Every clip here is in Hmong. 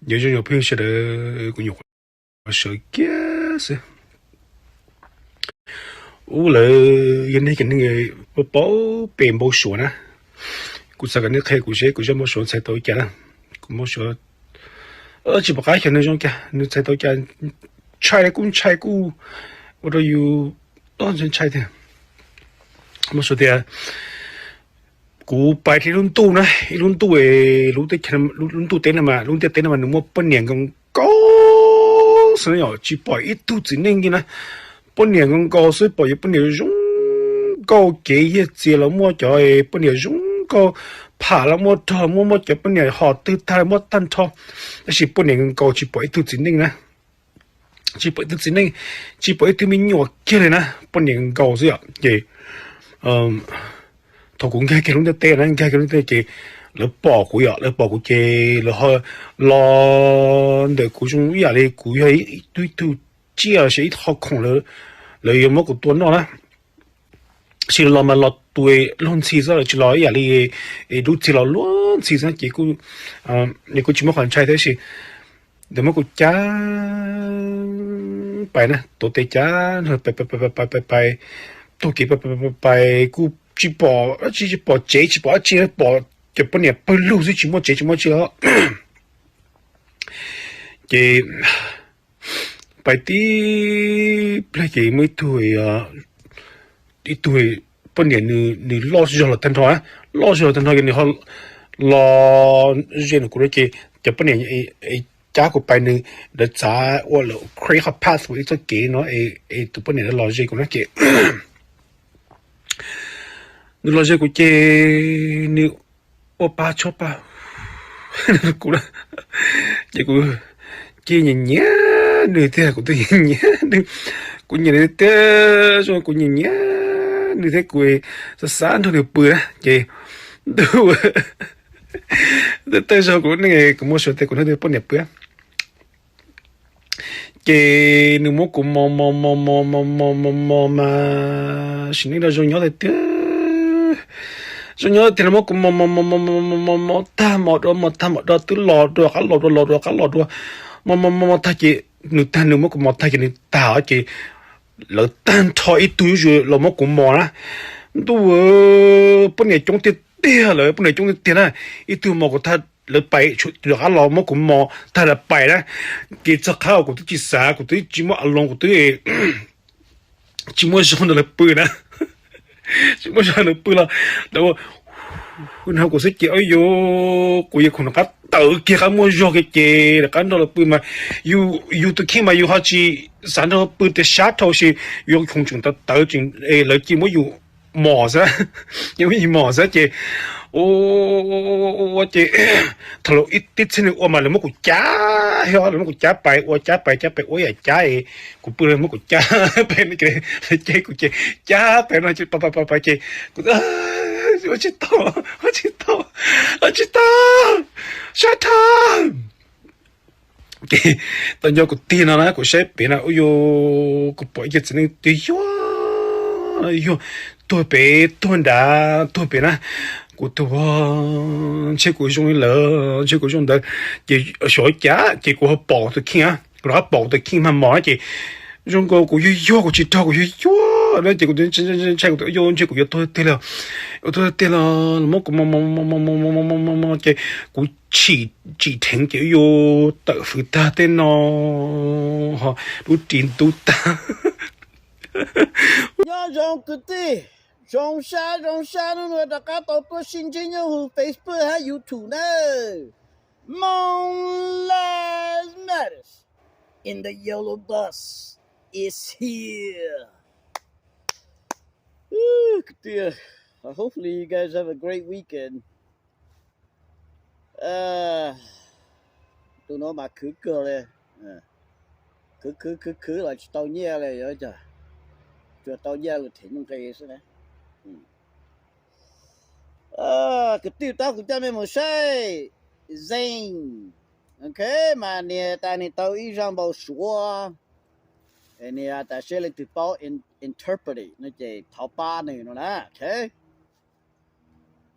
Nyob zoo phooj ywg sawv daws, kuv nyuam qhuav sawv kiag xwb. Ub, lawv yog nej cov neeg paub pem npau suav na, kuv xav kom nej qhia kuv seb kuv zaj npau suav ntxhais tau cas na. Kuv npau suav tsis pom qab xyov nws zoo cas, nws ntxhais tau cas, ntshai kuj ntshai kuj ua rau yus ntshai ntshai tiag. Npau suav tias kuv pais ib lub ntuj na, ib lub ntuj, lub ntuj teb no mas, lub ntiaj teb no mas nws muaj poj niam nkaus nkaus xwb na yom, tsis pom ib tug txiv neej li na. Poj niam nkaus nkaus xwb, pom yog poj niam zoo nkauj, cev yiag txias los muaj, cov poj niam zoo nkauj pham los muaj, rog muaj, muaj cov poj niam hom twg tag los muaj tag nrho, tab sis poj niam nkaus nkaus tsis pom ib tug txiv neej na. Tsis pom ib tug txiv neej, tsis pom ib tug me nyuam kiag li na, poj niam nkaus xwb yom. Ces thaum kuv nkag kiag lub ntiaj teb na, nkag kiag lub ntiaj teb ces lawv pom kuv yom, lawv pom kuv ces lawv ho los ntawm kuv zoo ib yam li kuv yog ib tug tsiaj los sis ib qho khoom, lawv yuav muab kuv tua noj na. Sis los mas los tus luag ntxhi xwb, lawv tsis los ib yam li dub txig los luag ntxhi xwb ces kuj, kuj tsis muaj qhov ntshai thiab sis ntawd muab kuv cab pais na, tuav tes cab pais pais pais, taug kev pais pais pais, kuj tsis pom dab tsi, tsis pom tsev tsis pom dab tsi, pom cov poj niam pawg lug xwb, tsis muaj tsev tsis muaj dab tsi os. Ces pais tib pliag ces muaj ib tug, ib tug poj niam, nws loj zog los tag nrho, loj zog los tag nrho ces nws ho los ze nws kuv no ces cov poj niam cab kuv pais, nws lawv txav ua lawv create qhov path ua ib txoj kev no es tus poj niam los ze kuv no ces nws los ze kuv ces nws ua pa tshuab pa kuv na. Ces kuv cia nyiam nyiam nws tiag, kuv twb nyiam nyiam nws, kuv nyiam nws tiag, kuv nyiam nyiam nws thiab kuv xav xav nrog nws pw na ces ntuj, tej zaug kuv lub neej kuv muaj suav tias kuv nrog nws poj niam pw. Ces nws muab kuv mos mos mos mos mos mos mos mos mas sim neej no zoo nyob tiag tiag. Zoo nyob tiag, nws muab kuv mos mos mos mos mos mos mos mos tag mos do mos tag mos do twb los dua qab los dua los dua qab los dua, mos mos mos mos tag ces nws tag, nws muab kuv mos tag ces nws tag ces lawv tag nrho ib tug zuj zus los muab kuv mos na. Ntuj, poj niam coob tiag tiag, lawv poj niam coob tiag tiag na. Ib tug mos kuv tag lawv pais, lawv qab los muab kuv mos tag lawv pais na. Ces txog qhov kuv twb tsis xav, kuv twb tsis muaj a loos, kuv twb tsis muaj zog nrog lawv pw na, tsis muaj zog nrog lawv pw los lawv ua no kuv xwb ces, o yus, kuv yuav khoom rov qab tawm kiag qab muaj zog kiag ces rov qab nrog lawv pw mas yus, yus tus kheej mas yus ho tsis xav nrog pw tias sab dhau sis yus khoom tseem tawv tawv tseem, lawv cia muab yus mos xwb, cia muab yus mos xwb ces ua ces thaum lawv tib txhia nws ua mas lawv muab kuv cab, lawv muab kuv cab pais ua, cab pais cab pais ua yam cab es kuv pw, lawv muab kuv cab pais no ces lawv cab kuv ces cab pais no ces pais pais pais ces kuv ua tsis tau, ua tsis tau, ua tsis tau, sab dhau. Ces tau nco kuv tig no na, kuv saib pem no, ua yus, kuv pom ib co txiv neej twb yuag yuag tuag pem tuag nrad tuag pem na. Kuv tuag, ntshe kuv zoo li lawm, ntshe kuv zoo ntawd. Ces xyov cas ces kuv ho pom kuv tus kheej, kuv rov qab pom kuv tus kheej mas mos na ces zoo nkaus kuv yuag yuag, kuv tsis raug, kuv yuag yuag na ces kuv ntshai, kuv tias, ua yus, ntshe kuv yuav tuag tiag li, yuav tuag tiag los muab kuv mos mos mos mos mos mos mos mos ces kuv tsim tsim dheev ces ua yus tawm fwv tag tej no ho lub ris ntub tag. Nyob zoo kwv tij, zoo sab zoo sab hnub no rov qab tau tuaj sib ntsib nyob hauv Facebook hab YouTube nawb. Hmong Lives Matters in the Yellow Bus is here. Kwv tij, hopefully you guys have a great weekend. Ntu no mas khwv kawg li, khwv khwv khwv khwv los tsis tau nyiaj li, yuav cas, tsuas tau nyiaj lug them nuj nqi xwb na. Kwv tij, tab kuv coj mej mus saib Zeej, ok, mas niag tas niag tau ib zaj npau suav, niag tas seb leej twg paub interpret no ces thov pab nws no na, ok.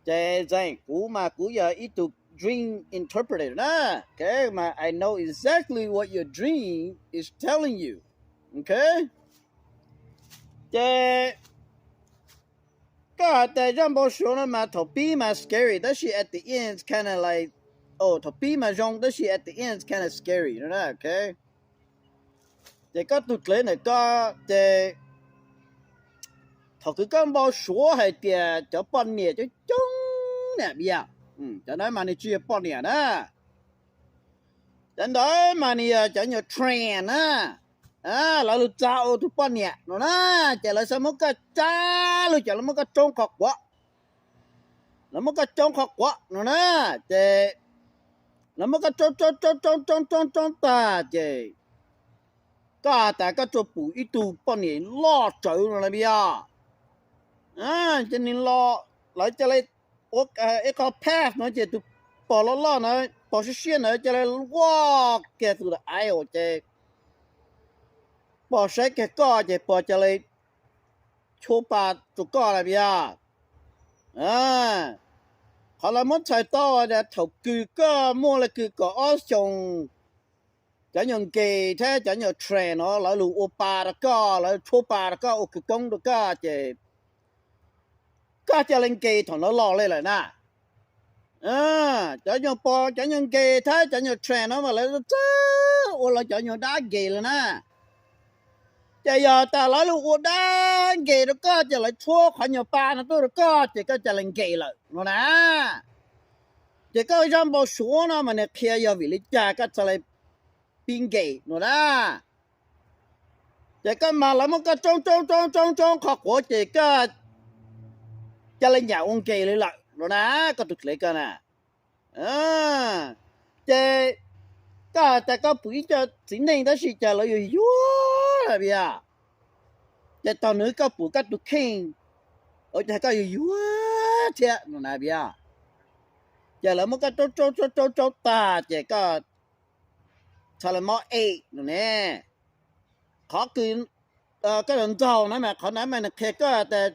Ces Zeej, kuv mas kuv yog ib tug dream interpreter na. Okay, mas I know exactly what your dream is telling you. Okay, ces koj hais tias zaj npau suav no mas thaum pib mas scary tab sis at the end it's kind of like, oh, thaum pib mas zoo tab sis at the end it's kind of scary no na. Okay, ces koj tus dlev ntawm koj ces thaum kws koj npau suav hais tias cov poj niam coob coob na, cov ntawd mas nws tsis yog poj niam na, cov ntawd mas nws yog cov nyuag trend na. Lawv lug txag ua tus poj niam no na, ces lawv xav muab koj tsa lug ces lawv muab koj tsoob qhov quav, lawv muab koj tsoob qhov quav no na, ces lawv muab koj tsoob tsoob tsoob tsoob tsoob tsoob tag ces koj has tas koj tsuas pum ib tug poj niam loj tsawv no na yog, ces nws los, lawv ca le ua ib qho path no ces tus pog loj loj na, pog siab siab ntawd ca le ua kiag tus ntawd ais ces pog saib kiag koj ces pog ca le tshuab pa rua koj na yog. Qhov lawv muab txhais tau tas thaum kws koj muaj le kws kaum ob xyoos, cov nyuag nkeis thiab cov nyuag trend no lawv lug ua pa rua koj, lawv tshuab pa rua koj, ua khawv koob rua koj ces koj ca le nkeis thaum ntawd los li lawm na. Cov nyuag pog, cov nyuag nkeis thiab cov nyuag trend no mas lawv txawj ua lawv cov nyuag dab nkeis lawm na. Ces yog tas lawv lug ua dab nkeis rua koj ces lawv tshuab qhov nyuag pa no tuaj rua koj ces koj ca le nkeis lawm no na. Ces koj zaj npau suav no mas nws qhia yog vim li cas koj txhaj le pib nkeis no na. Ces koj mas lawv muab koj tsoob tsoob tsoob tsoob tsoob qhov quav ces koj ca le nyam ua nkeis li lawm no na, koj tus dlev koj na. Ces koj has tas koj pum ib co txiv neej tab sis cas lawv yuag yuag yog, ces thaum nws koj pum koj tus kheej, ua cas koj yuag yuag thiab no na yog. Ces lawv muab koj tsoob tsoob tsoob tsoob tag ces koj txhaj le mob ej no ne. Qhov kws koj yuav ntxaug na mas qhov na mas nws qhia koj tas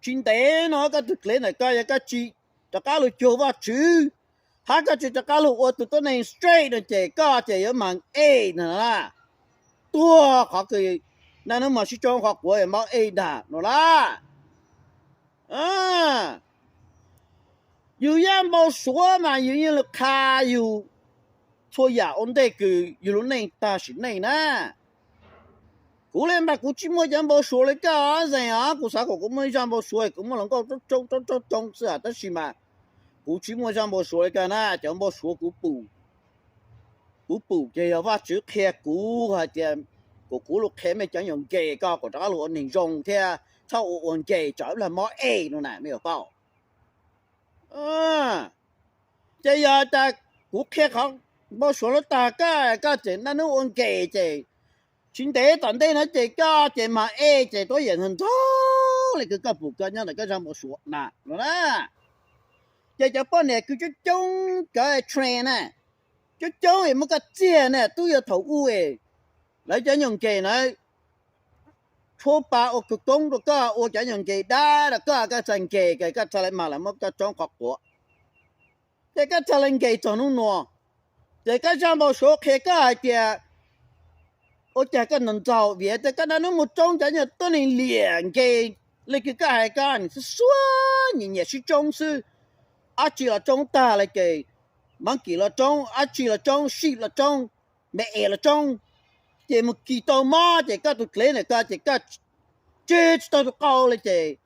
tsis ntev no koj tus dlev ntawm koj yog koj tsis rov qab lug cuag Vajtswv, hab koj tsis rov qab lug ua tus tuab neeg straight no ces koj ces yuav mag ej no na, tuag qhov kws naj nub mag sib tsoob qhov quav mob ej ntag no lawm. Yus zaj npau suav mas yus yeej lug qha yus txhua yam ua ntej kws yus lub neej tag sim neej na. Kuv li mas kuv tsis muaj cov npau suav li koj zeej os, kuv xav kom kuv muaj ib zaj npau suav kuv muaj hluas nkauj tsoob tsoob tsoob xwb tab sis mas kuv tsis muaj zaj npau suav li koj na. Cov npau suav kuv pum, kuv pum ces yog Vajtswv qhia kuv hais tias kom kuv lug qhia mej cov nyuag nkeis ko kom rov qab lug ua neeg zoo thiab txhob ua ua nkeis tsam ib plag mob ej no na mej yuav paub. Ces yog tas kuv qhia qhov npau suav lub tag koj, koj tseem naj nub ua nkeis ces tsis ntev tom ntej no ces koj ces mag ej ces tuab yam ntxaug ntxaug le kws koj pum koj nyob ntawm koj zaj npau suav na no na. Ces cov poj niam kws coob coob, cov trend na, coob coob es muab koj txiag na tub yog thaum u es lawv cov nyuag nkeis na tshuab pa ua khawv koob rua koj, ua cov nyuag nkeis dab rua koj, koj txhaj nkeis, koj txhaj le mag lawv muab koj tsoob qhov quav. Ces koj txhaj le nkeis txog nub nua. Ces koj zaj npau suav qhia koj hais tias ua cas koj ntxaug ntxaug vim tias koj naj nub mus tsoob cov nyuag tuab neeg liam nkeis le kws koj hais, koj nws xub xuab nyiam nyiam sib tsoob xwb. Ab tsi los tsoob tag le ces monkey los tsoob, ab tsi los tsoob, sheep los tsoob, me es los tsoob, ces mus kis tau mob ces koj tus dlev ntawm koj ces koj tseg tsis tau tus qau le ces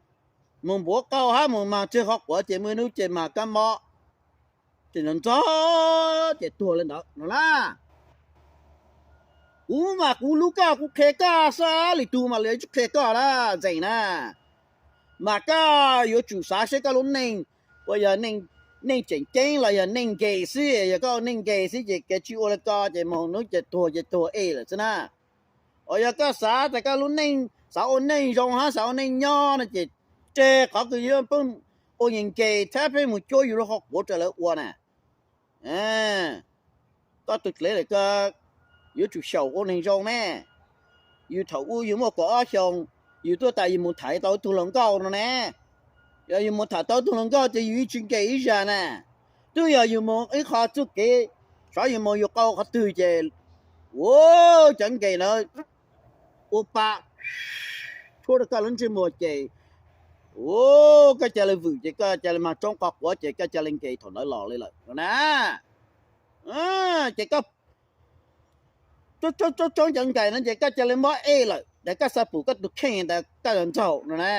mus npuav qau hab mus mag tseg qhov quav ces muaj ib hnub ces mag kab mob, ces ntxaug ntxaug ces tuag le ntawd no na. Kuv mas kuv hlub koj kuv qhia koj xwb, lwm tug mas lwm tsis qhia koj na, ntxeem na. Mas koj yuav tsum xav seb koj lub neej uas yog neej tseem ceeb los yog neej nkeis xwb. Yog koj ua neej nkeis xwb ces kev tsis ua li ko ces moog hnub ces tuag ces tuag ej lawm xwb na. Uas yog koj xav tas koj lub neej xav ua neej zoo hab xav ua neej nyob no ces tseg qhov kws yuav pheej ua nkeis nkeis thiab pheej mus cuab yus lub qhov quav raws lawv ua na. Koj tus dlev lawm koj yuav tsum xyaum ua neeg zoo ne. Yus thaum ub yus muaj kaum ob xyoos, yus tuaj tas yus mus tham tau ib tug hluas nkauj no ne. Yog yus mus tham tau ib tug hluas nkauj ces yus yeej tsis nkeis ib zag na. Twb yog yus mus ib qho txuj kev, xyov yus mus yus qau qhov twg ces, ua, cov nkees na ua pa tshuab rau koj lub ntsej muag ces, ua, koj ca le vwm ces koj ca le mag tsoob qhov quav ces koj ca le nkees thaum ntawd los li lawm no na. Ces koj tsoob tsoob cov nkees no ces koj ca le mob ej lawm, ces koj xav pum koj tus kheej ntawd koj los ntxaug no na.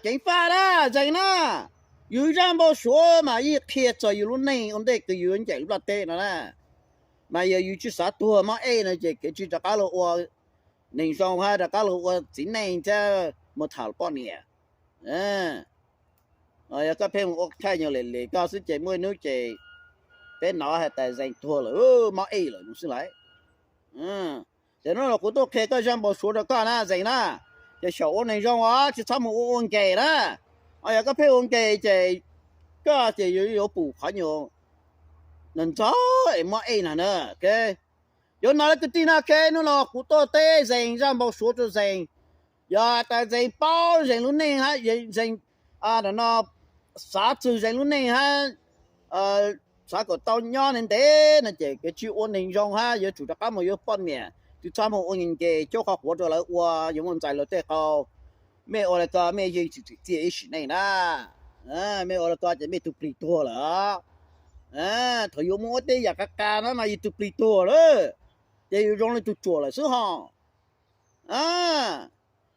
Ceev faj na, zeeg na. Yus zaj npau suav mas yeej qhia txog yus lub neej ua ntej kws yus yuav ncaim lub nplaj teb no na. Mas yog yus tsis xav tuag mob ej no ces kev tsis rov qab los ua neeg zoo hab rov qab los ua txiv neej thiab mus tham poj niam. Yog koj pheej mus ua thaij nyuag lem lem koj xwb ces muaj ib hnub ces peb hnov has tas Zeeg tuag lawm, mob ej lawm no xwb lauj. Ces hnub no kuv tuaj qhia koj zaj npau suav rau koj na Zeeg na, ces xyaum ua neeg zoo os, tsis txhob mus ua ua nkees na. Yog koj pheej ua nkees ces koj ces yuav yuav pum qhov nyuag ntxaug es mob ej no na. Yuav no lawv kwv tij na, hnub no kuv tuaj teb Zeeg zaj npau suav rau Zeeg. Yog tas Zeeg paub Zeeg lub neej hab Zeeg no xav txug Zeeg lub neej hab xav kom tau nyob ntev ntev no ces kev tsis ua neeg zoo hab yuav tsum rov qab mus yuav poj niam, tsis txhob mus ua nkees coj qhov quav rau lawv ua, yuav mus ntxais lawv tej qau. Mej ua le ko mej yeej tsis tsim txiaj ib sim neej na. Mej ua le ko ces mej tus plig tuag lawm. Thaum yus mus ua tej yam qas qas no mas yus tus plig tuag lawm, ces yus zoo li tus ruam lawm xwb ho.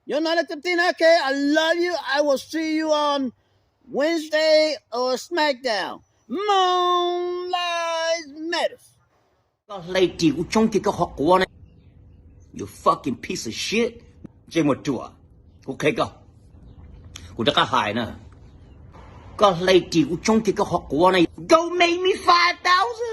Yuav no lawv kwv tij na, okay, I love you, I will see you on Wednesday or SmackDown. Moonlight Matters. Koj hle ris kuv tsoob kiag koj qhov quav na. You fucking piece of shit. Ntsej muag ruam. Kuv qhia koj, kuv rov qab hais na. Koj hle ris kuv tsoob kiag koj qhov quav na. Go make me five thousand.